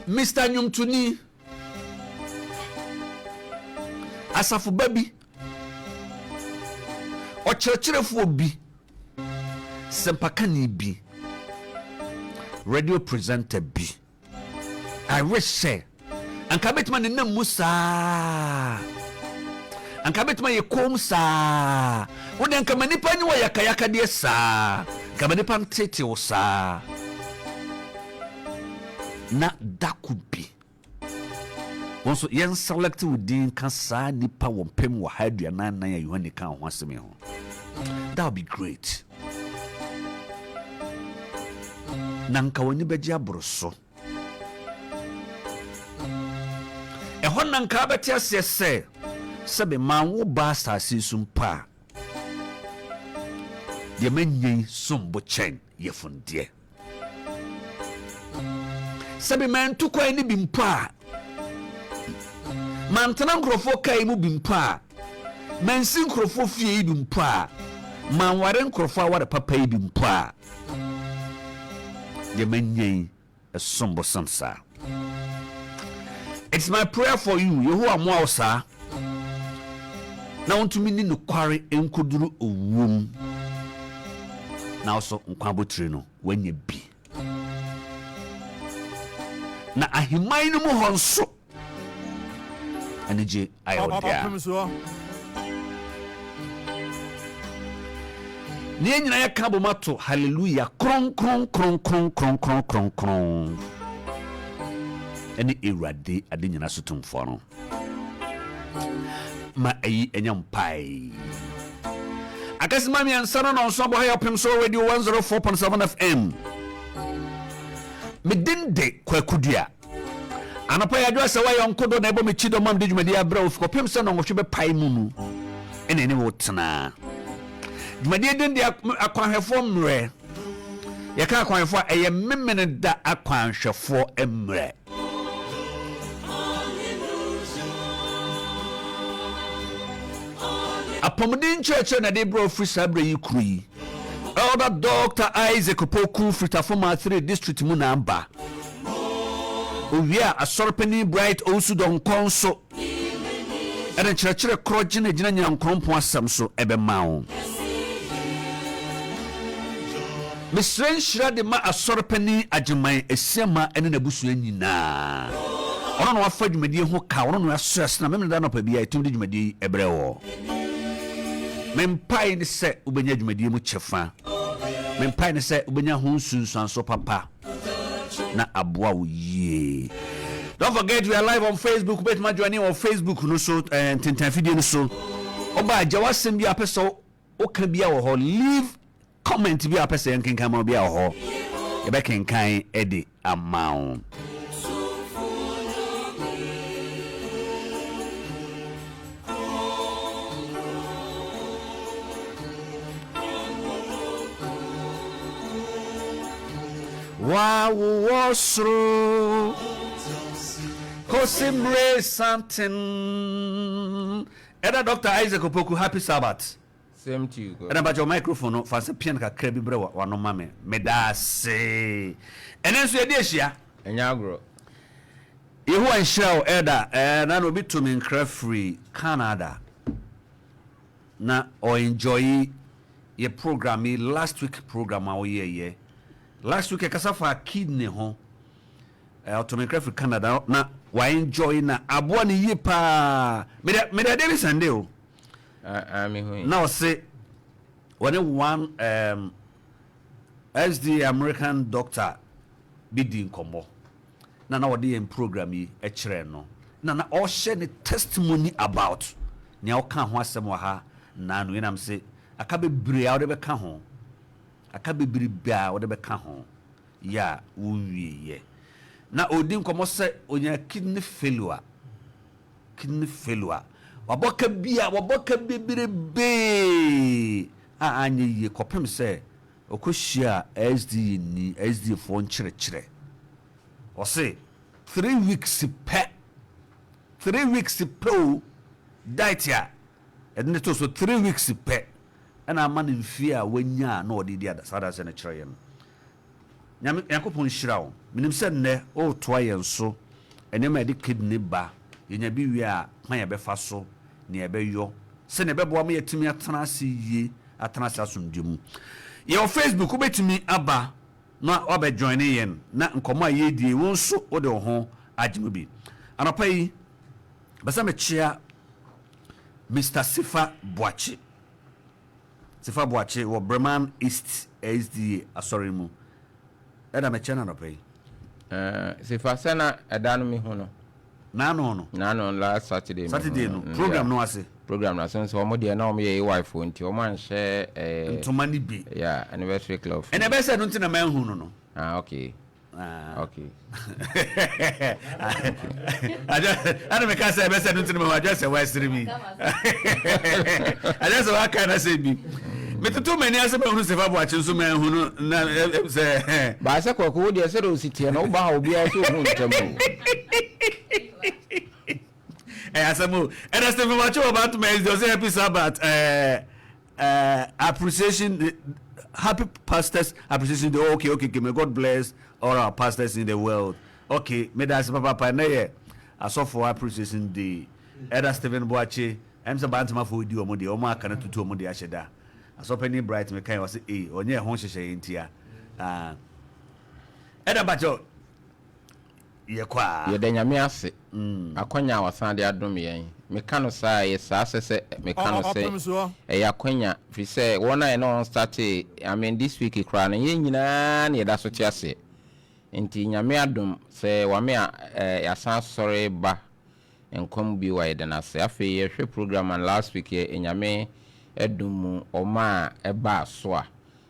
Mister Nnwomtoni, asafo ba bi, ɔkyerɛkyerɛfoɔ bi, sɛmpakani bi, radio presenter bi. I wish sɛ anka bɛtumi anenam mu saa, anka bɛtumi ayɛ komm saa. Wo deɛ anka ma nipa nyi wɔ yakayakadeɛ saa, anka ma nipa ntete wo saa. Na dako bi, wo nso yɛn select wo din ka saa nipa wɔ mpem wɔ ha 44 a Yohane ka ho asɛm yi ho. That would be great. Na nka w'ani bɛgye aboro so. Ɛhɔ na nka abɛte aseɛ sɛ, sɛbe manwo ba asase so mpo a, deɛ manya yi som bo kyɛn yafundeɛ. Sɛbe mantu kwan no bi mpo a, mantena nkurɔfoɔ kaa yi mu bi mpo a, mansi nkurɔfoɔ fie yi bi mpo a, manware nkurɔfoɔ aware papa yi bi mpo a, deɛ manya yi ɛsom bo sen saa. It's my prayer for you, Yehowa mmoa wo saa na wontumi nni nokware nkɔduru owuo mu, na wo so nkwa abotire no woanya bi. Na ahemman no mu hɔ nso anigye ayɛ wo dea. Ne yɛn nyinaa yɛka abom ato hallelujah kronkron kronkron kronkron kronkron ɛne Awurade ade nyinaa so tumfoɔ no. Ma ɛyi ɛnyɛ mpae. Akasima 3 no nɔnso abɔ ha yɛ ɔpem so radio 104.7 FM. Me din de Kwaku Dua. Anɔpa yi adwo asɛ woayɛ ɔnko dɔ na ɛbɔ me kyi dɔ mam de dwumadi abrɛ wo kɔpem sɛ nɔnwɔtwe bɛpae mu no ɛna ɛne wo tena. Dwumadie din de akwanhwɛfoɔ mmerɛ. Yɛka akwanhwɛfoɔ a ɛyɛ memene da akwanhwɛfoɔ mmerɛ. Apɔmuden nkyerɛkyerɛ na ɛde brɛ firi saa berɛ yi kuro yi. Elder Doctor Isaac Opoku firi Tafo 3 District mu na aba. Owie a, Asɔrepanin Bright Owusu Donkor nso de nkyerɛkyerɛ korɔ gyinagyina Nyankoropɔn asɛm so bɛma wo. Mesrɛ nhyira de ma Asɔrepanin Agyeman Asiamah ne n'abusua nyinaa. Ɔno na wafa dwumadie ho ka, ɔno na wasoɛ ase na Memeneda anɔpa biara yɛtumi de dwumadie yi brɛ wɔ. Me mpae ne sɛ wobɛnya dwumadie mu kyɛfa. Me mpae ne sɛ wobɛnya ho nsunsuansoɔ papa. na aboa wo yie. Don't forget we are live on Facebook. Wobɛtumi ajoine wɔ Facebook no so, eh, ntentanfidie no so. Ɔba agya w'asɛm bi a pɛ sɛ woka bi a wɔ hɔ. Leave comment bi a pɛ sɛ yɛnkenkan ma bi a wɔ hɔ. Yɛbɛkenkan de ama wo. Wawowɔ soro kosi mmere santen. Ɛda Dr. Isaac Opoku, happy Sabbath. Same to you. Ɛna mpakyɛw microphone no fa sɛ pian kakra bi brɛ w'ano ma me. Meda ase. Ɛnɛ nso yɛde ahyia. Ɛnyɛ agorɔ. Yehowa nhyira wo Elder eh, na na obi to me nkra firi Canada na ɔ enjoy yɛ program yi last week program a woyɛɛ yɛ last week ɛkasa fa kidney ho eh, ɔto me nkra firi Canada na wa enjoy na aboa ne yie paa mede mede adeɛ bi sɛnde o Ah, ah, me hu yi. na ɔse wɔne one um, SD American doctor bi di nkɔmmɔ na na ɔde yɛn program yi kyerɛɛ no na na ɔrehyɛ ne testimony about nea ɔkaa ho asɛm wɔ ha nnaano yi na mese aka bebree a wode bɛka ho aka bebrebe a wode bɛka ho yɛ a wonwieɛ na ɔredi nkɔmmɔ sɛ ɔnya kidney failure kidney failure wabɔ ka bi a wabɔ ka bebrebee a anyɛ yie kɔpem sɛ Ɔkɔhyiaa SDA ni, SDA foɔ nkyerɛkyerɛ. Ɔse 3 weeks pɛ, 3 weeks pɛ o, diet a yɛde no too so 3 weeks pɛ ɛna ama no mfie a wanya a na ɔde di saa adanseɛ no kyerɛ yɛn no. Nyame, Nyankopɔn nhyira wo. Menim sɛ nnɛ woretoa yɛn so nneɛma a ɛde kidney ba, yɛnya bi wie a, kwan a yɛbɛfa so, nea yɛbɛyɔ, sɛnea ɛbɛboa ma yɛatumi atena ase yie, atena ase asomdwoe mu. Yɛwɔ Facebook, wobɛtumi aba na woabɛ joine yɛn na nkɔmmɔ a yɛredi yi, wo nso wode wo ho agye mu bi. Anɔpa yi, mepɛ sɛ mekyea Mister Sifa Boakye. Sifa Boakye wɔ Breman East SDA asɔre mu. Ɛda mekyɛ no anɔpa yi. Eh, Sifa sɛ na ɛda no mehu no. Naano no. Naano last Saturday mehu Saturday no, no. program Yeah. no ase. Program no ase nso wɔn deɛ na wɔn yɛ AY foɔ nti wɔn anhyɛ eh, Ntoma no bi. Yeah, anniversary club. Ɛna ɛbɛyɛ sɛ ɛno nti na manhu no no. Ah, okay. Ah. Okay. Ɛna meka sɛ ɛbɛsɛ no nti no mɛhu adwɛ sɛ woasere mi. Adwɛ sɛ woaka na sɛ bi. Metoto m'ani ase mahunu Sefa Boakye nso manhu no na sɛ. Baa sɛ Kwaku wo deɛ sɛdeɛ osi teɛ no woba ha obiara sɛ ohu ntɛm o. Ɛyɛ asɛm o. Ɛna Stephen Boakye wɔ Bantama SD ɔsɛ happy Sabbath ɛɛ. Uh, appreciation, happy pastors appreciation day. Oh, okay, okay, okay. May God bless all our pastors in the world. Okay, may that's papa pa na yɛ asɔfo appreciation day. Elder Stephen Boakye, ɛm sɛ bantama fo di wɔn deɛ, wɔn aka no tutu wɔn de ahyɛ da. Asɔpɛni Bright me kan ɔsɛ ee, ɔnyɛ ɛho nhyehyɛ yɛn tia. Ah, ɛda bakyɛ yɛkɔ a. Yɛda Nyame ase akwanya a wasan de adom yɛn. Meka no saa a, ɛyɛ saa sɛ sɛ meka no sɛ ɛyɛ akwanya firi sɛ wɔn a yɛne wɔn startee, I mean this week koraa no, yɛn nyinaa na yɛda so te aseɛ. Nti Nyame adom sɛ wame a yɛasan asɔre ba nkwa mu bio a yɛda no ase. Afei yɛhwɛ program a last week yɛ Nyame dom mu ɔmaa ɛbaa so a,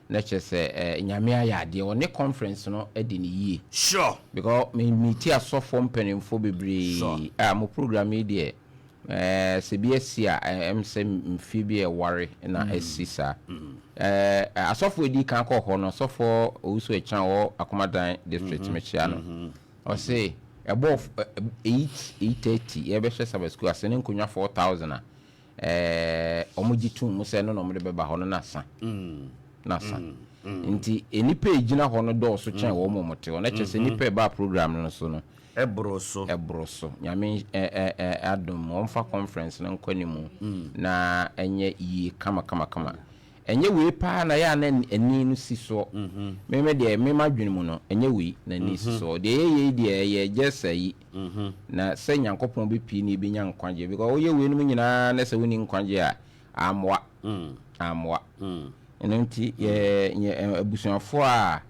Na kyerɛ sɛ eh Nyame ayɛ adeɛ ɔne conference no adi no yie. Sure. Because me meeti asɔfoɔ mpaninfoɔ bebree Sure. a mo program yi deɛ eh sɛ bi asi a eh ɛm sɛ mfie bi a ɛware na asi saa. Eh asɔfoɔ edi kan kɔ hɔ no ɔsɔfoɔ Owusu Akyang ɔwɔ Akomadan district mekyea no ɔse ɛbɔɔ 8 8:30 yɛbɛhyɛ Sabbath school ase ne nkonnwa 4000 a Ɛɛ, wɔgye tom mu sɛ ɛno na wɔde bɛba hɔ no na sa. Na sa. Nti nnipa a ɛgyina hɔ no dɔɔso kyɛn wɔn a wɔte hɔ. Na kyerɛ sɛ nnipa a ɛbaa program no so no. Ɛboro so. Ɛboro so. Nyame ɛ ɛ adom wɔmfa conference no nkɔ anim na ɛnyɛ yie kama kama kama. Ɛnyɛ wei paa na ɛyɛ a na ani no si soɔ. Me me deɛ me m'adwene mu no ɛnyɛ wei na ani si soɔ. Deɛ ɛyɛ yei deɛ ɛyɛ just ayi. Na sɛ Nyankopɔn bɛpie na yɛbɛnya nkwagyeɛ because woyɛ weinom nyinaa na sɛ wonni nkwagyeɛ a ammoa. Ammoa. Ɛno nti yɛ yɛ abusuafoɔ a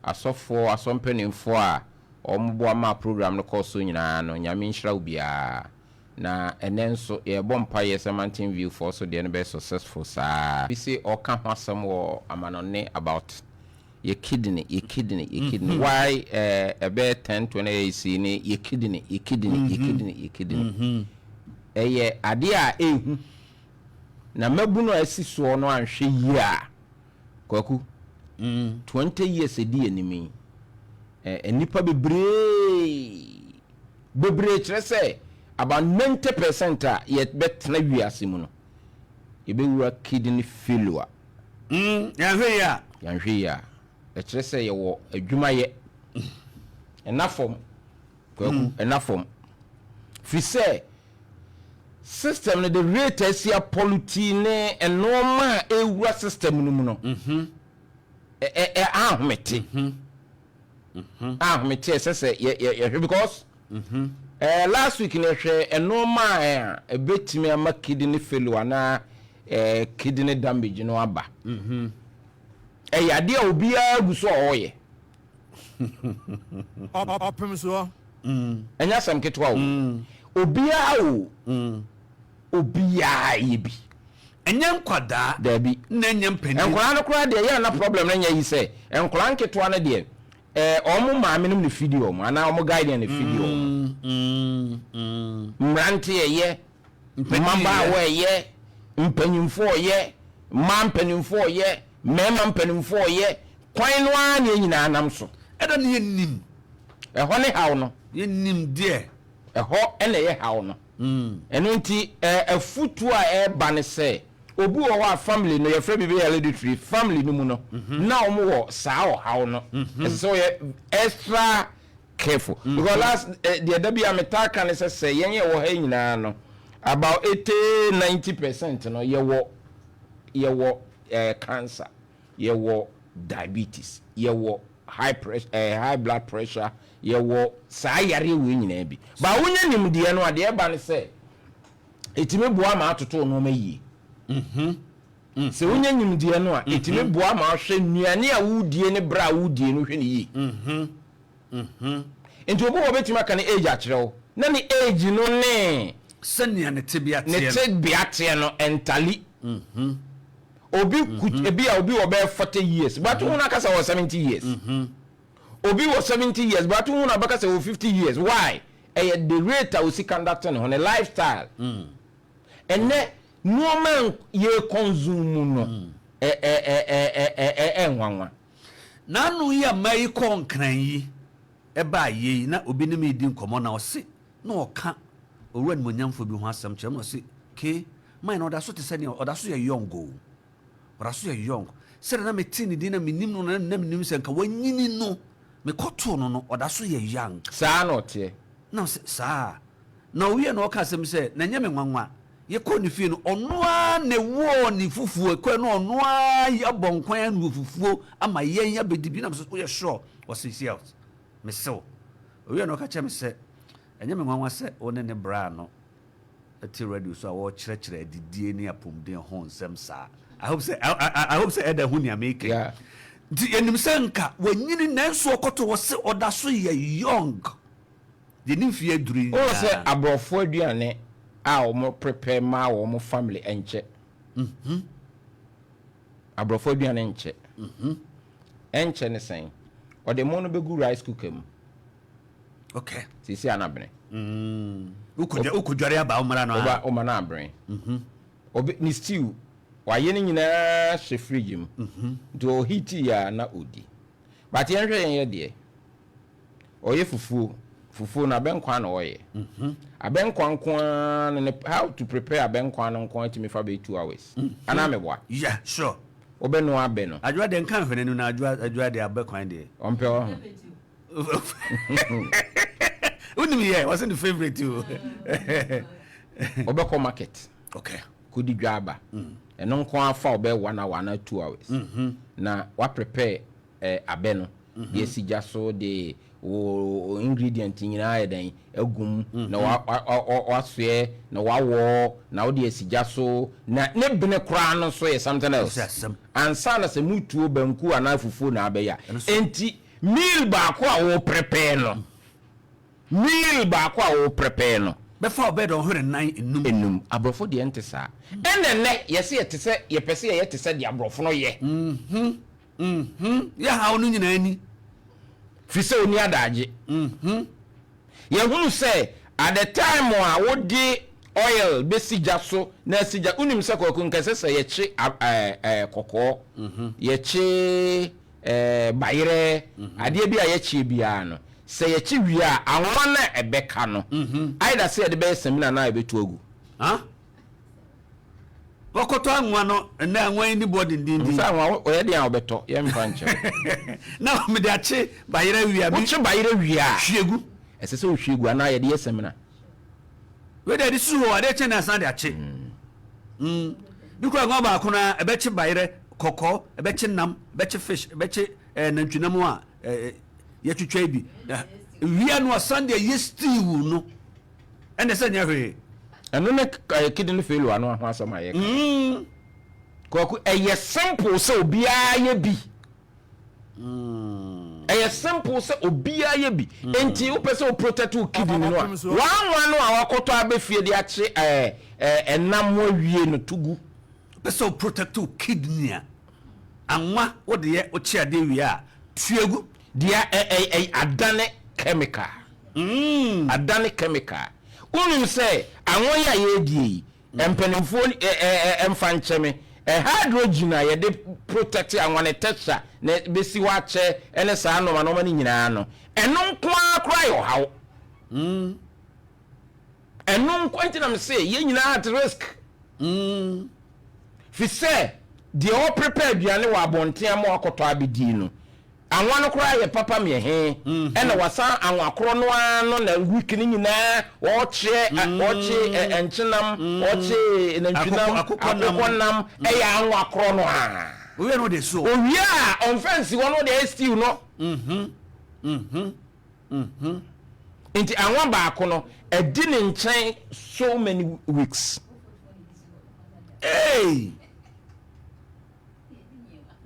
asɔfoɔ asɔmpanimfoɔ a wɔboa maa program no kɔɔ so nyinaa no Nyame nhyira obiara. Na ɛnɛ nso yɛrebɔ mpaeɛ sɛ Mountain View foɔ so deɛ no bɛyɛ successful saa. Bi se ɔka ho asɛm wɔ amanɔne about yɛ kidney, yɛ kidney, yɛ kidney. Why eh, ɛbɛyɛ 10, 20 years yi ne yɛ kidney, yɛ kidney, yɛ kidney, yɛ kidney. Ɛyɛ adeɛ a ɛhu. Na mmabunu a asi soɔ no anhwɛ yie a, Kwaku, 20 years ɛdi anim yi, eh, nnipa bebree Bebree kyerɛ sɛ about 90 percent a yɛbɛtena wiase mu no, yɛbɛwura kidney failure. Mm, yɛanhwɛ yie a. Yɛanhwɛ yie a. Ɛkyerɛ sɛ yɛwɔ adwuma yɛ. Ɛna fam. Kwaku, mm. ɛna fam. Firi sɛ, system no, the rate a asi apɔluti ne nneɛma a ɛwura system no mu no, mm-hmm. ɛ ɛ ahomete. Mm-hmm. Ahomete a ɛsɛ sɛ yɛhwɛ because eh, last week no yɛhwɛ nneɛma a ɛbɛtumi ama kidney failure anaa eh, kidney damage no aba. Ɛyɛ adeɛ a obiara gu so a ɔreyɛ. Ɔpem soɔ. Ɛnyɛ asɛm ketewa o. Obiara o. Obiara yɛ bi. Ɛnyɛ nkwadaa. Daabi. Na ɛnyɛ mpanin. Nkwadaa no koraa deɛ, yɛ a na problem no nyɛ yi sɛ, nkwadaa nketewa no deɛ, ɛɛ wɔn maame nom na fidi wɔn anaa wɔn guardian na fidi wɔn. Mmeranteɛ yɛ, mmabaawa yɛ, mpanyinfoɔ yɛ, mmaa mpanimfoɔ yɛ, mmarima mpanimfoɔ yɛ, kwan no ara na yɛn nyinaa nam so. Ɛda no yɛnnim. Ɛhɔ ne haw no. Yɛnnim deɛ. Ɛhɔ na ɛyɛ haw no. Ɛno nti, afotuo a ɛreba ne sɛ, Obi wɔ hɔ a family no yɛfrɛ biribi hereditary, family no mu no na wɔn wɔ saa ɔhaw no. Ɛsɛ sɛ ɔyɛ extra careful because last eh, deɛ da bi a metaa ka ne sɛ sɛ yɛn yɛ wɔ ha nyinaa no about 80 90% no yɛwɔ yɛwɔ eh, cancer, yɛwɔ diabetes, yɛwɔ high pressure, eh, high blood pressure, yɛwɔ saa yareɛ wei nyinaa bi. Ba wonya nimdeɛ no a deɛ ɛba ne sɛ ɛtumi boa ma atoto nneɛma yie. Sɛ wonya nimdeɛ no a, ɛtumi boa ma ahwɛ nnuane a wodie ne berɛ a wodie no hwɛ no yie. Nti obi wɔ bɛtumi aka ne age akyerɛ wo na ne age no ne sɛnea ne tebea ne teɛ no. tebea teɛ no ɛntally. Obi kut ebi a obi wɔ bɛyɛ 40 years but wohu no aka sɛ ɔwɔ 70 years. Obi wɔ 70 years but wohu no abɛka sɛ ɔwɔ 50 years. Why? Ɛyɛ the rate a osi conduct ne ho, ne lifestyle. Ɛnɛ nneɛma a yɛ consume no ɛ ɛ ɛ ɛ ɛ ɛ ɛnwanwa. N'ano yi a mmaa yi kɔɔ Nkran yi baa yei na obi ne me redi nkɔmmɔ na ɔse na ɔka owura animuonyamfoɔ bi ho asɛm kyerɛ me na ɔse Kay, man no ɔda so te sɛ nea ɔda so yɛ young o. Ɔda so yɛ young. Sɛdeɛ na mete ne din na menim no na na menim sɛ nka wanyini no, mekɔtoo no no, ɔda so yɛ young. Saa na ɔteɛ. Na ɔse saa. Na ɔwieɛ na ɔka asɛm sɛ, na ɛnyɛ me nwanwa. Yɛkɔɔ ne fie no, ɔno ara na ɛwɔɔ ne fufuo. Ɛkɔɛ no ɔno ara abɔ nkwan anoa fufuo ama yɛn abɛdi bi. Na mese, woyɛ sure? Ɔse, yes. Mese wo. Ɔwieɛ na ɔka kyerɛ me sɛ, ɛnyɛ me nwanwa sɛ wo ne ne braa no te radio so a wɔrekyerɛkyerɛ adidie ne apɔmuden ho nsɛm saa. I hope sɛ I, I, I hope sɛ ɛda ho nea meka yi. Yeah. Nti yɛnim sɛ nka wanyini nanso ɔkɔto hɔ se ɔda so yɛ young. Deɛ ne mfeɛ aduru yi Wohu sɛ nyinaa. aborɔfo aduane a wɔn prepare ma wɔn family nkyɛ. Aborɔfo aduane nkyɛ. Ɛnkyɛ ne sɛn? Ɔde mo no bɛgu rice cooker mu. Okay. Seesei a na abene. Wokɔ wokɔdware aba womara no Woba a. woma no abene. Obi ne stew wayɛ ne nyinaa hyɛ fridge mu. Nti ɔ heat yɛ a na ɔdi. But yɛnhwɛ yɛn yɛ deɛ. Ɔyɛ fufuo. Fufuo no abɛnkwan na ɔyɛ. Abɛnkwan nko ara no ne how to prepare abɛnkwan no nko ara tumi fa bɛyɛ 2 hours. Anaa meboa? Yeah, sure. Wobɛnoa abɛ no. Adwoa deɛ nka nhwɛ n'anim na adwoa adwoa deɛ abɛkwan deɛ. Ɔmpɛ wɔ ho. Wonim yɛ ɔsɛ ne favourite o. Wobɛkɔ market. Kɔdi dwa aba. Ɛno nko ara fa wobɛyɛ 1 hour anaa 2 hours. Na wa prepare eh, abɛ no. De asi gya so de wo ingredient nyinaa yɛ dɛn agu mu na wa wa wa wasoɛ na wawɔ na wode asi gya so na ne bene koraa no nso yɛ something else. Ɛsɛ asɛm. Ansa na sɛ mutuo banku anaa fufuo na abɛyɛ a. Ɛno so. Enti meal baako a wo prepare no, meal baako a wo prepare no. Bɛfa ɔbɛyɛ dɔnhwere nnan enum. Enum. Aborɔfo deɛ nte saa. Ɛna nnɛ yɛse yɛte sɛ yɛpɛ sɛ yɛyɛ te sɛ deɛ aborɔfo no yɛ. Yɛ haw no nyinaa ni. Firi sɛ ɔnni adagye. Yɛhunu sɛ at the time a wode oil bɛsi gya so na asi gya, wonim sɛ Kwaku nka ɛsɛ sɛ yɛkye ɛɛ kɔkɔɔ, yɛkye ɛɛ bayerɛ, adeɛ bi a yɛkyeɛ biara no, sɛ yɛkye wie a, anwa no a ɛbɛka no, either sɛ yɛde bɛyɛ samina anaa yɛbɛtu agu. Huh? Wɔkɔtɔ anwa no, ɛnɛ anwa yi ni boɔ dendenden. Sɛ anwa ɔyɛ deɛ a wɔbɛtɔ, yɛmfa nkyɛ. Na mede akye bayerɛ wie a. Wokye bayerɛ wie a. Hwie gu. Ɛsɛ sɛ wohwie gu anaa yɛde yɛ samina. Wei deɛ yɛde si hɔ adeɛ kyɛ na asan de akye. Bi kura anwa baako na ɛbɛkye bayerɛ kɔkɔɔ, ɛbɛkye nam, ɛbɛkye fish, ɛbɛkye ɛɛ nantwinam a ɛɛ yɛtwitwa yi bi. Wia no asan de ayɛ stew no. Ɛnna sɛ nyɛ hwee. Ɛno ne kidney failure no ho asɛm a yɛka. Kwaku, ɛyɛ simple sɛ obiara yɛ bi. Ɛyɛ simple sɛ obiara yɛ bi. Enti wopɛ sɛ wo protect wo kidney no a, w'anwa no a wakɔtɔ abɛ fie de akye ɛɛ ɛnam awie no to gu. Wopɛ sɛ wo protect wo kidney a, anwa wode yɛ wokye adeɛ wie a, tue gu. Deɛ ɛ ɛ ɛ adane chemical. Adane chemical. Wonim sɛ anwa yi a yɛredie yi, mpanimfoɔ ɛ ɛ ɛ mfa nkyɛ me, ɛ hydrogen a yɛde protect anwa ne texture na bɛsi hɔ akyɛ ne saa nnoɔma nnoɔma no nyinaa no, ɛno nko ara koraa yɛ ɔhaw. Ɛno nko nti na mese yɛn nyinaa at risk. Fi sɛ deɛ ɔprepare aduane wɔ abɔnten ama wakɔtɔ abɛdie no, anwa no koraa yɛ papa meɛ he, ɛna wasan anwa korɔ no ara no na week no nyinaa ɔɔkyeɛ ɔɔkye nkyenam, ɔɔkye nantwinam, akokɔ nam, ɛyɛ anwa korɔ no ara. Owie no ɔde so. Owie a ɔmfa nsi hɔ no ɔde ayɛ stew no. Nti anwa baako no adi ne nkyɛn so many weeks. Hey!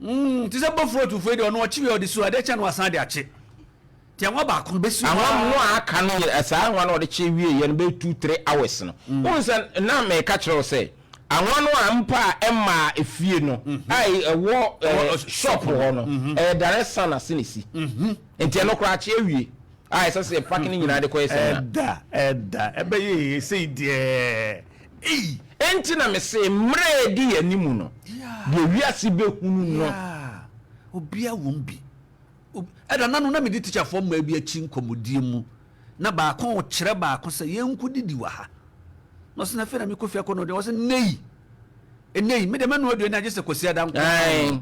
Mm, te sɛ bofuro tufuo deɛ ɔno ɔkye wie ɔde su adeɛ kyɛ no wasan de akye. Nti anwa baako no bɛsi Anwa no a aka no yɛ saa anwa no ɔde kye wie yɛ no bɛyɛ 2, 3 hours no. Mm. Wohu sɛ na meka kyerɛ wo sɛ anwa no a mpa a ɛmaa efie no a ɛwɔ shop hɔ no ɛyɛ direct sun ase na esi. Nti ɛno koraa akye awie a ɛsɛ sɛ yɛ pack ne nyinaa de kɔyɛ seminar. Ɛda ɛda ɛbɛyɛ yie sei deɛ ei. Enti na mese mmerɛ a ɛdi yɛn anim no, deɛ wiase bɛhunu no. Yeah, obiara wom bi. Ɛda nano na medi tikyafoɔ mmaa bi akyi nkɔmmɔdie mu na baako rekyerɛ baako sɛ yɛnkɔdidi wɔ ha. Na ɔse na afei na mekɔ fie akɔ no deɛ ɔse nnɛ yi ɛnnɛ yi me deɛ mɛnoa aduane agye sɛ Kwasiada nko ara.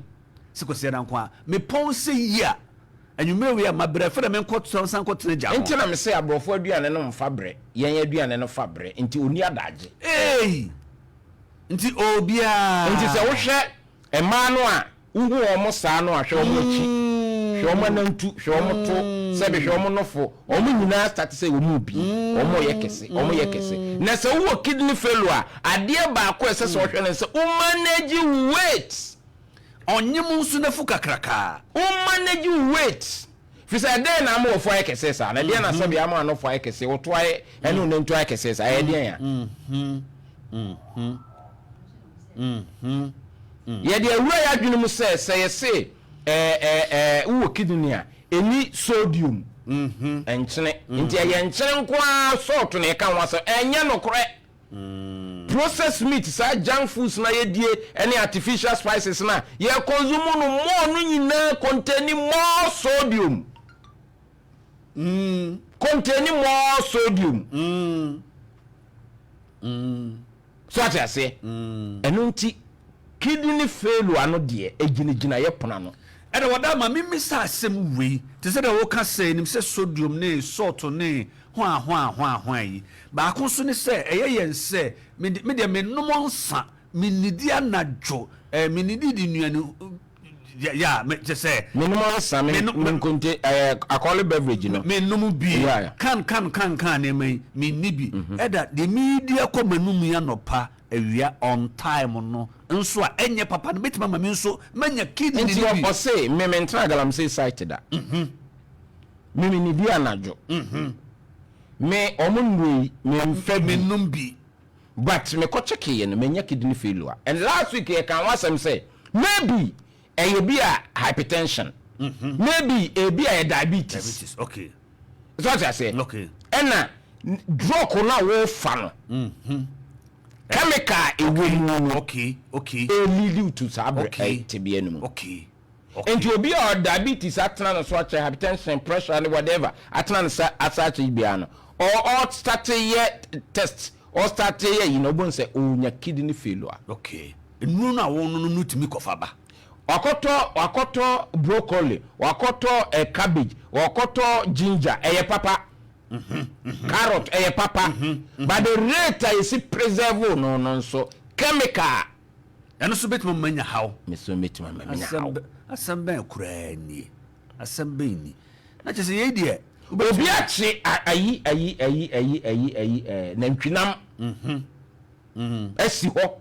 Sɛ Kwasiada nko ara. Mepɔn sɛ yi a anwummerɛ wei a mabrɛ afei na menkɔ nsan nkɔtena gya ho. Nti na mese aborɔfo aduane no mfa brɛ, yɛn aduane no fa brɛ, nti ɔnni adagye. Eei! Nti obiara. Nti sɛ wohwɛ mmaa no a wohu wɔn saa no a, hwɛ wɔn akyi, hwɛ wɔn anantu, hwɛ wɔn to, sɛbe hwɛ wɔn nofo, wɔn nyinaa start sɛ wɔn rebi, wɔn reyɛ kɛse, wɔn reyɛ kɛse. Na sɛ wowɔ kidney failure a, adeɛ baako a ɛsɛ sɛ wɔhwɛ no ne sɛ wo manage wo weight. Ɔnye mo nso n'afu kakrakaa. Wo manage wo weight. Firi sɛ ɛdɛn na ama w'afu ayɛ kɛseɛ saa, na ɛdeɛn na sɛbe ama w'anofo ayɛ kɛseɛ, wo to ayɛ ɛne wo nantu ayɛ kɛseɛ saa, ɛyɛ deɛn a? Yɛde awura yɛn adwene mu sɛ, sɛ yɛse ɛɛ ɛɛ ɛɛ wowɔ kidney a, ɛnni sodium, nkyene, nti ɛyɛ nkyene nko ara, salt na yɛka ho asɛm, ɛnyɛ nokorɛ. Processed meat, saa junk foods no a yɛdie ne artificial spices no a yɛ consume no more no nyinaa contain more sodium. Contain more sodium. So ate aseɛ? Ɛno nti kidney failure no deɛ ɛgyinagyina yɛ pono ano. Ɛna wɔda ma memmisa asɛm wei, te sɛ deɛ woka sɛ nim sɛ sodium ne salt ne Hwaa hwaa hwaa hwaa yi. Baako nso ne sɛ, ɛyɛ yɛn sɛ, me de, me deɛ mennom nsa, mennidi anadwo, eh, mennidi di nnuane, ya, ya, me, kyɛ sɛ. Menom nsa, me, me, me nkonte, eh, alcoholic beverage no. Mennom bi, Yeah. kan, kan, kan, kan nneɛma yi, menni bi. Ɛda, deɛ meredi akɔ m'anum yi anɔpa, awia, on time no, nso a ɛnyɛ papa no, bɛtumi ama me nso manya kidney Nti no bi. ɔse, me mentena galamsey site da. Me me nidi anadwo. Me ɔmo nnuro yi me nfa bi. Me nnom bi. But me kɔ check yɛ no manya kidney failure and last week yɛ ka ho asɛm sɛ maybe ɛyɛ bi a hypertension maybe ebi a yɛ diabetes. Diabetes okay. So ɔte aseɛ. Okay. Ɛna drug no a wɔfa no chemical a ɛwɔ mu no okay okay ɛlead to saa brɛ okay tebea no mu. Okay. Nti obi a diabetes atena ne so akyɛ, hypertension, pressure ne whatever atena ne sa asa akyɛ biara no, ɔ ɔ starte yɛ test, ɔ starte yɛ yi no, wobɛhu sɛ ɔnya kidney failure. Okay. Nnuro no a wɔnom no tumi kɔfa ba. Wakɔtɔ wakɔtɔ broccoli, wakɔtɔ eh, cabbage, wakɔtɔ ginger, ɛyɛ papa. Carrot ɛyɛ papa. But the rate a yɛsi preserve no no nso, chemical. Ɛno nso bɛtumi ama manya haw. Me nso bɛtumi ama manya haw. Asɛm bɛn koraa nie? Asɛm bɛn ni? Na kyerɛ sɛ yei deɛ. Obi akye ayi ayi ayi ayi ayi ayi ɛɛ nantwinam asi hɔ.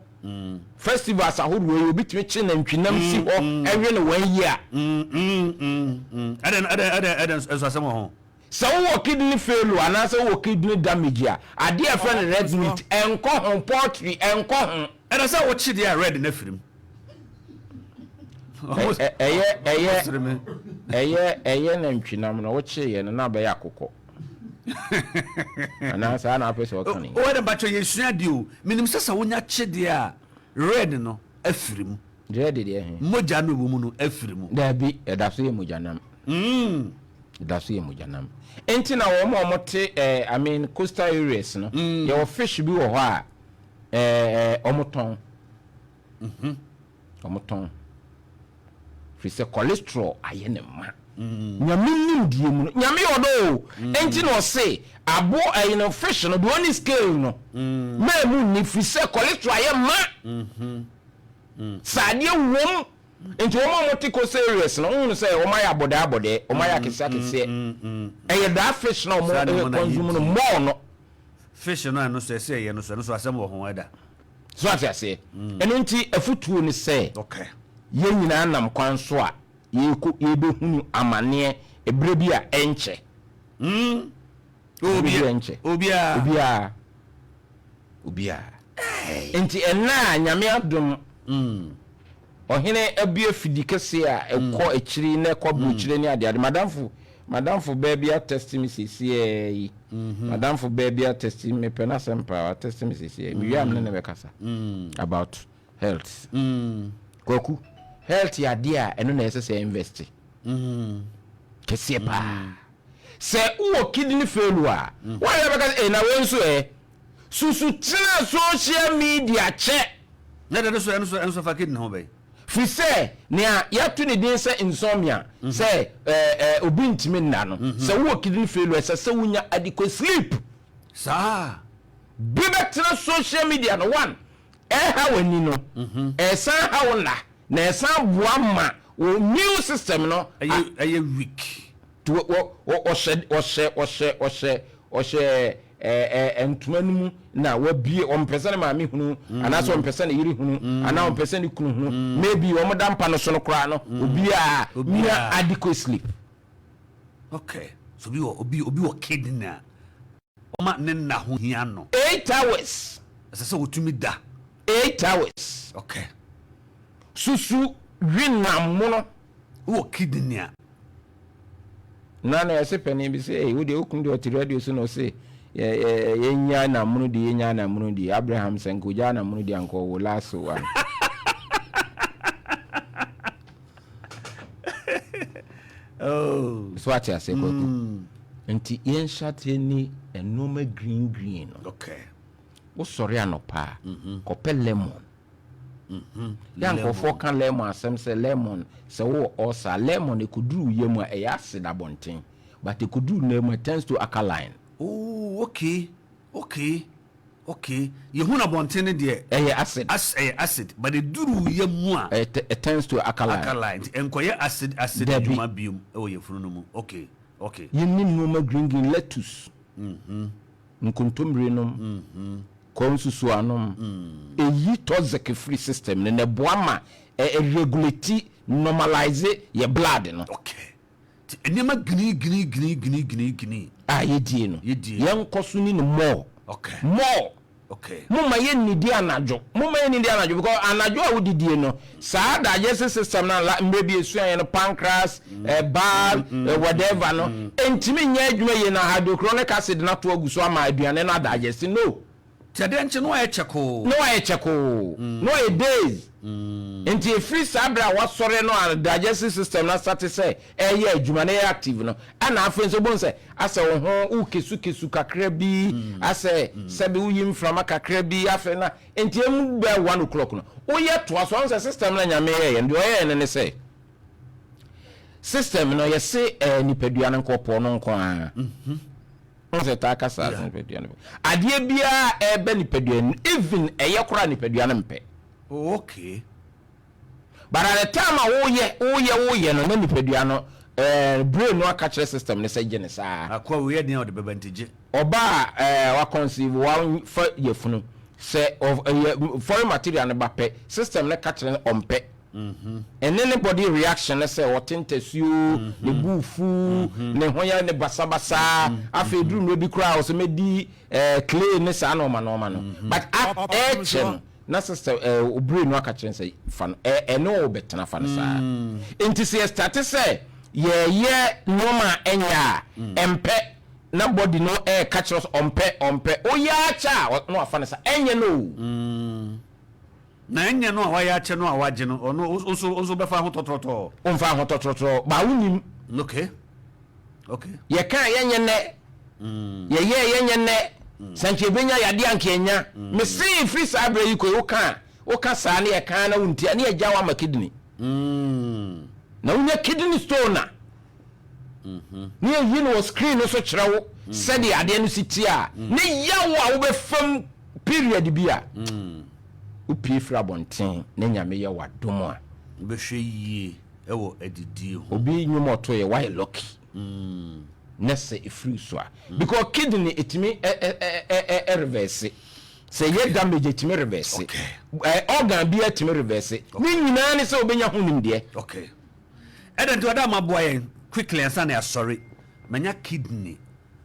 Festivals ahodoɔ yi obi tumi kye nantwinam si hɔ ɛwe no wɔn yi a. Ɛdɛn ɛdɛn ɛdɛn ɛdɛn nso asɛm wɔ ho. Sɛ wowɔ kidney failure anaasɛ wowɔ kidney damage a, adeɛ a yɛfrɛ no red meat, ɛnkɔ ho, poultry, ɛnkɔ ho. Ɛna sɛ wokye deɛ a red no afiri mu. Ɛyɛ ɛyɛ ɛyɛ ɛyɛ nantwinam no wokyeeɛ no na abɛyɛ akokɔ. Anaa saa na apɛ sɛ ɔka ne. Owɛ dɛ mpakyɛ yɛsua adeɛ o. Menim sɛ sɛ wonya kye deɛ a red no afiri mu. Red deɛ he? Mogya no ɛwɔ mu no afiri mu. Daabi, ɛda so yɛ mogyanam. Ɛda so yɛ mogyanam. Enti na wɔn a wɔte eh, I mean coastal areas no, yɛwɔ fish bi wɔ hɔ a eh, eh, wɔtɔn. Wɔn tɔn. Firi sɛ cholesterol ayɛ ne ma. Nyame nimdeɛ mu no, Nyame yɛ ɔdɔ o. Enti na ɔse aboɔ ɛyi no fish no deɛ ɔnni scale no, mɛ mu nni firi sɛ cholesterol ayɛ ma. Sradeɛ wom. Nti wɔn a wɔte coastal areas no, wohunu sɛ wɔn ayɛ abɔdɛɛ abɔdɛɛ, wɔn ayɛ akɛseɛ akɛseɛ. Ɛyɛ that fish na wɔn consume no more no. Fish no a ɛno so ɛsɛ ɛyɛ no so, ɛno so asɛm wɔ ho ɛda. So ate aseɛ? Ɛno nti afutuo ne sɛ yɛn nyinaa nam kwan so a yɛrekɔ yɛrebɛhunu amaneɛ ɛberɛ bi a ɛnkyɛ. Ɛberɛ bi a ɛnkyɛ. Obiara. Obiara. Obiara. Nti ɛnnɛ a Nyame adom Ɔhene abue fidi kɛseɛ a ɛkɔ akyiri na ɛkɔ aburokyire ne adeade. M'adamfo, m'adamfo baa bi atɛste me seesei yi. M'adamfo baa bi atɛste me, mepɛ n'asɛm paa, watɛste me seesei yi. Mewie a me ne no bɛkasa about health. Kwaku, health yɛ adeɛ a ɛno na ɛsɛ sɛ yɛ invest kɛseɛ paa. Sɛ wowɔ kidney failure a, woayɛ bɛka sɛ, ee na wei nso ɛ? Susu tena social media kyɛ. Na ɛno nso ɛno nso ɛno nso fa kidney ho bɛn? Firi sɛ nea yɛato ne din sɛ insomnia, sɛ ɛɛ obi ntumi nna no, sɛ wowɔ kidney failure ɛsɛ sɛ wonya adequate sleep. Saa. Bi bɛtena social media no, one, ɛreha w'ani no, ɛresan ha wo nna, na ɛsan boa ma wo immune system no. Ɛyɛ ɛyɛ weak. Nti wɔ wɔ wɔ ɔhyɛ ɔhyɛ ɔhyɛ ɔhyɛ ɔhyɛ ɛɛ ɛɛ ntoma no mu na wabue, ɔmpɛ sɛ ne maame hunu, anaasɛ ɔmpɛ sɛ ne yere hunu, anaa ɔmpɛ sɛ ne kunu hunu. Maybe wɔn da mpa no so no koraa no, obiara nya adequate sleep. Okay, so obi wɔ obi obi wɔ kidney a, ɔma ne nna ho hia no. 8 hours. Ɛsɛ sɛ otumi da. 8 hours. Susu we nam mono. Wowɔ kidney a. Na na yɛse panin bi sɛ, Ei, wo deɛ wo kunu deɛ ɔte radio so na ɔse yɛ yɛ yɛnnya namono di, yɛnnya namono di. Abraham sɛ nka ɔgyaa namono di anka ɔwo last one. Oh. So ate aseɛ Kwaku? Nti yɛnhyɛ aseɛ ni nneɛma green green no. Wosɔre anɔpa a, kɔpɛ lemon. Yɛ a nkurɔfoɔ ka lemon asɛm sɛ lemon sɛ wowɔ ulcer a, lemon ɛkɔduru wo yam a ɛyɛ acid abɔnten but ɛkɔduru nna mu a it turns to alkaline. Oh okay okay okay yɛhu no abɔnten no deɛ. Ɛyɛ acid. As ɛyɛ acid but ɛduru wo yam mu a. Ɛyɛ it turns to alkaline. Alkaline nti ɛnkɔyɛ acid acid Dabi. adwuma biom ɛwɔ yafunu no mu okay okay. Yɛnni nnoɔma green green lettuce. Nkontommire nom, kɔ nsusuaa nom. Ɛyi toxic firi system no na ɛboa ma ɛ regulate, normalise yɛ blood no. Okay. Nti nneɛma gini gini gini gini gini gini. A yɛdie no, Yɛdie no. yɛnkɔ so ni no more. More. Momma yɛnnidi anadwo. Momma yɛnnidi anadwo because anadwo a wodidie no, saa digestive system no a la mmerɛ bi yɛsuaeɛ no, pancreas, eh, bile, eh, whatever no, ɛntumi nyɛ adwuma yie na hydrochloric acid no ato agu so ama aduane no adigest. No. Nti adeɛ nkye no ayɛ kyɛkoo. Na wayɛ kyɛkoo. Na wayɛ days. Nti ɛfiri saa berɛ a wasɔre no a digestive system no asate sɛ ɛreyɛ adwuma na ɛyɛ active no, ɛna afei nso wobɛhu sɛ asɛ wo ho wokesukesu kakra bi, asɛ sɛbe woyi mframa kakra bi, afei na nti ɛmu bɛyɛ 1 o'clock no woyɛ toa so. Ɔhu sɛ system no Nyame yɛyɛ no, deɛ ɔyɛyɛ no ne sɛ system no yɛse nipadua no nkɔpɔ no nko ara. Ɔhu sɛ taa kasa sɛ nipadua no adeɛ biara ɛbɛ nipadua no, even ɛyɛ koraa nipadua no mpɛ. Oh, okay. But at the time a woyɛ woyɛ woyɛ no na nipadua no brain no aka kyerɛ system no sɛ gye ne saa. Akoa wei yɛ den a ɔde bɛba nti gye. Ɔbaa a wa conceive wafa yafunu sɛ ɔyɛ foreign material no ba pɛ, system no ka kyerɛ no ɔmpɛ. Ɛne ne body reaction no sɛ ɔte ntasuo, ne bo fu, ne ho yɛ ne basabasa. Afei duru mmerɛ bi koraa ɔsɛ mɛdi clay ne saa nɔɔma nɔɔma no. But ɛkyɛ no na system brain no aka kyerɛ no sɛ fa no ɛne wo bɛtena fa no saa. Nti sɛ yɛ start sɛ yɛyɛ nneɛma a ɛnyɛ a ɛmpɛ na body no ɛɛka kyerɛ sɛ ɔmpɛ ɔmpɛ, woyɛ akyɛ a na wafa no sa ɛnyɛ no o. Na ɛnyɛ no a wayɛ akyɛ no a wagye no, ɔno nso nso bɛfa ho tɔtrɔtɔɔ. Womfa ho tɔtrɔtɔɔ ba wonim. Yɛka yɛnyɛ nnɛ, yɛyɛ yɛnyɛ nnɛ, sɛ nka yɛbɛnya yadeɛ anka yɛnya. Mese firi saa berɛ yi kɔ yi woka a Woka saa ne yɛka na wontia ne yɛgya wo ama kidney. Na wonya kidney stone a, ne yɛyi no wɔ screen no so kyerɛ wo sɛdeɛ adeɛ no si teɛ a, ne yaw a wobɛfam period bi a, wopue firi abɔnten na Nyame yɛ wo adom a. Wobɛhwɛ yie wɔ adidie ho. Obi nnwom a ɔtoeɛ, woayɛ lucky na sɛ ɛfiri wo so a, because kidney ɛtumi ɛ reverse. Sɛ ɛyɛ damage a ɛtumi reverse. Organ biara tumi reverse. Ne nyinaa ne sɛ wobɛnya ho nimdeɛ. Okay. Ɛdɛn nti ɔda ma boa yɛn quickly ansa na yɛasɔre. Manya kidney,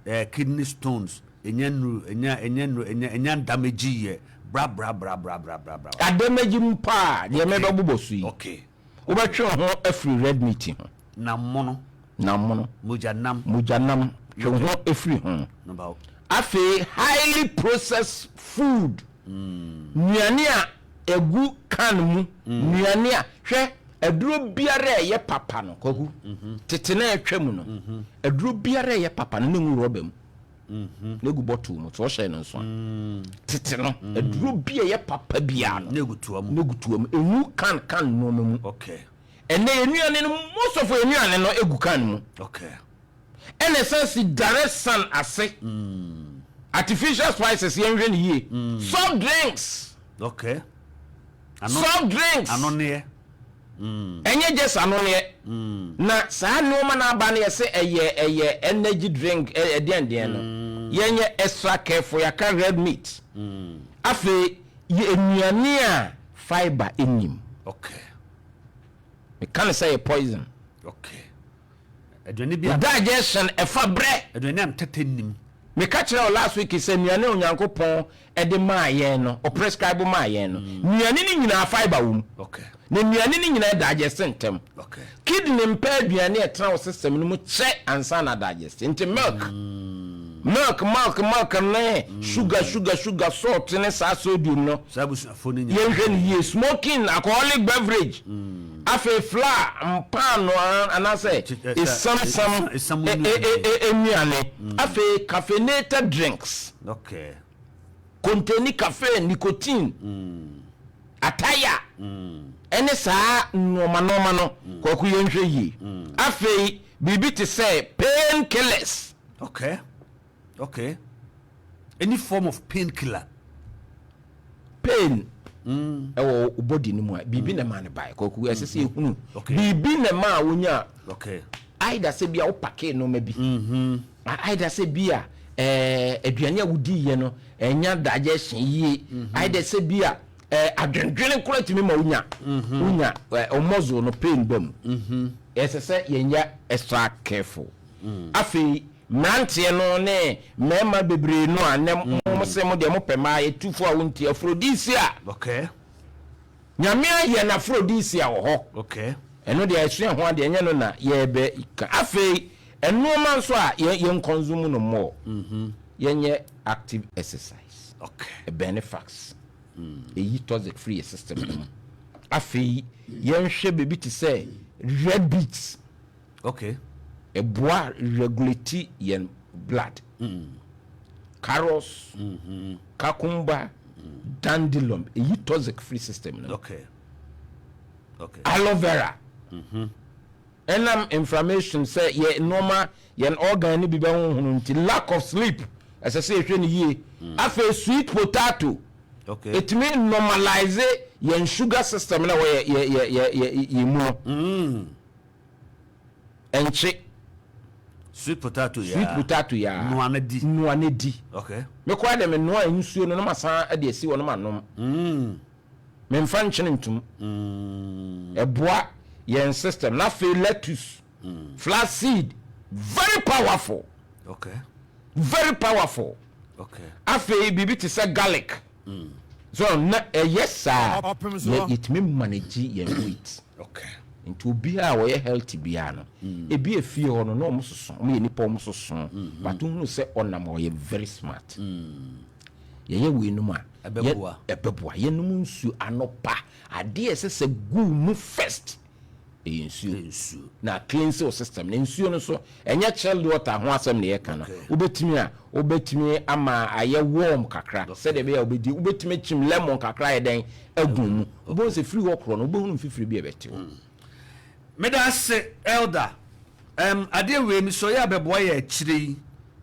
eh, kidney stones, ɛnya nnuru, ɛnya, ɛnya nnuru, ɛnya, ɛnya damage yɛ, bra bra bra bra bra bra bra. Adamage mpo a, deɛ mɛbɛbobɔ so yi. Okay. Wobɛtwe wo ho afiri red meat ho. Nam mono. Nam mono. Mogya nam. Mogya nam. Twe wo ho firi ho. Afei highly processed food. Nnuane a ɛgu can mu. Nnuane a, hwɛ, aduro biara a ɛyɛ papa no, Kwaku, tete no a atwa mu no, aduro biara a ɛyɛ papa no, na ɛngu rɔba mu. Na egu bottle mu, sɛ ɔhyɛ no nso a. Tete no, aduro bi a ɛyɛ papa biara no, Na egu toa mu. Na egu toa mu. Engu can can nneɛma mu. Okay. Ɛnɛ yɛn nnuane no, most of yɛn nnuane no egu can mu. Okay. Ɛna ɛsan si direct sun ase. Artificial spices yɛn hwɛ no yie. Soft drinks. Okay. Soft drinks. Anoneɛ. Ɛnyɛ just anoneɛ. Na saa nneɛma no aba no yɛsɛ ɛyɛ ɛyɛ energy drink ɛdeɛn deɛn no. Yɛnyɛ extra careful, yɛaka red meat. Afei yɛ nnuane a fibre nnim. Okay. Meka no sɛ yɛ poison. Okay. Aduane bi a. Wo digestion ɛfa brɛ. Aduane a ntɛtɛ nnim. Meka kyerɛɛ wo last week sɛ nnuane a Onyankopɔn de maa yɛn no, ɔ prescribe maa yɛn no, nnuane no nyinaa fibre wɔ mu. Na nnuane no nyinaa digest ntɛm. Kidney mpɛ aduane a ɛtena wo system no mu kyɛ ansa na digest. Nti milk, milk, milk, milk ne sugar, sugar, sugar, salt ne saa sodium no, yɛnhwɛ no yie. Smoking, alcoholic beverage, Afei flour, mpaano anaasɛ esamsam nnuane. Afei caffeinated drinks. Contain caffeine, nicotine, ataya, ɛne saa nnoɔma nnoɔma no. Kwaku yɛnhwɛ yie. Afei biribi te sɛ pain killers. Okay. Okay. Any form of pain killer. Pain mm. ɛwɔ wo body no mu a biribi na ɛma no bae kɔkɔ ɛsɛ sɛ ehunu biribi na ɛma a wonya. Okay. Either sɛ bi a wopakee nneɛma bi. Mm-hmm. Either sɛ bi a ɛɛ aduane a wodi yɛ no ɛnya digestion yie. Mm-hmm. Either sɛ bi a ɛɛ adwendwene koraa tumi ma wonya. Mm-hmm. Wonya ɛɛ ɔmɔzo no pain ba mu. Ɛsɛ sɛ yɛnyɛ extra careful. Mm. Afei Mmeranteɛ no ne mmarima bebree no a nnɛ mo se mo deɛ mopɛ mmaa yɛ tufo a wonti afrodisia. Okay. Nyame ayɛ no afrodisia wɔ hɔ. Okay. Ɛno deɛ ɛsua ho adeɛ ɛnyɛ no na yɛbɛ ka. Afei nnoɔma nso a yɛn yɛn consume no more. Mm -hmm. Yɛnyɛ active exercise. Okay. Ɛbɛn ne facts. Ɛyi toxic firi yɛ system no mu. Afei yɛnhwɛ baabi te sɛ red beets. Okay. Ɛboa regulate yɛn blood. Carrots, cucumber, dandelion, ɛyi toxic free system no. Okay. Okay. Aloe vera. Ɛnam inflammation sɛ yɛ nneɛma yɛn organ no bi bɛhohono nti lack of sleep ɛsɛ sɛ yɛhwɛ no yie. Afei sweet potato. Okay. Ɛtumi normalise yɛn sugar system na ɛwɔ yɛ yɛ yɛ yɛ yɛ mu no. Ɛnkye. Sweet potato yaa. Sweet potato yaa. Noa na di. Noa na di. Okay. Me koraa deɛ me noa nsuo no na ma san de asi hɔ na ma nom. Mm. Me nfa nkyene ntum. Mm. Ɛboa yɛn system. Na afei lettuce. Mm. Flax seed. Very powerful. Okay. Very powerful. Okay. Afei biribi te sɛ garlic. So na ɛyɛ saa a yɛtumi manage yɛn weight. Nti obiara a ɔyɛ healthy biara no, ebi efie hɔ no na wɔn soso, wɔn yɛ nipa wɔn soso, but wohunu sɛ ɔnam a ɔyɛ very smart. Yɛyɛ wei nom a, ɛbɛboa. Ɛbɛboa. Yɛnom nsuo anɔpa, adeɛ ɛsɛ sɛ gu mu first. Ɛyɛ nsuo. Nsuo. Na cleanse wo system. Na nsuo no so, ɛnyɛ chilled water ho asɛm na yɛka no. Wobɛtumi a, wobɛtumi ama ayɛ warm kakra sɛdeɛ ɛbɛyɛ a wobɛdi. Wobɛtumi akyim lemon kakra ayɛ dɛn agu mu. Wobɛhu sɛ firi hɔ korɔ no, wobɛhunu mfifire bi a ɛbɛte hɔ. Meda ase Elder. Um, adeɛ wei mesɔ yɛ a bɛboa yɛ akyire yi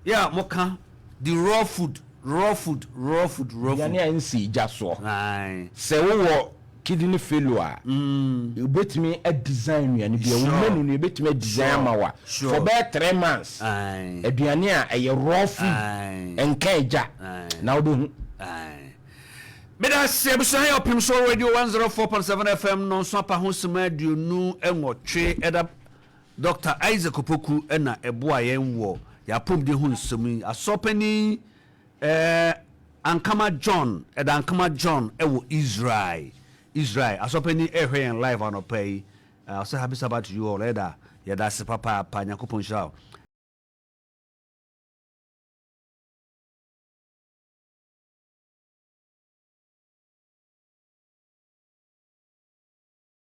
yɛ a moka di raw food, raw food, raw food, raw food. Aduane a ɛnsii gya soɔ. Ae. Sɛ wowɔ kidney failure a, wobɛtumi a design nnuane bi a, wo menu no yɛbɛtumi a design ama wo a, for bɛyɛ 3 months, aduane a ɛyɛ raw food, ɛnka gya, na wobɛhu. Meda ase abusua. Yɛ Ɔpem So Radio 104.7 FM no nso apa ho sima 28. Ɛda Dr Isaac Opoku ɛna ɛboa yɛn wɔ yɛapɔmuden ho nsɛm yi. Asɔpanin Ankama John, ɛda Ankama John ɛwɔ Israel. Israel asɔpanin ɛhwɛ yɛn live anɔpa yi. Ɔsɛ happy Sabbath to you all. Ɛda yɛda ase papaapa. Nyankopɔn nhyira wo.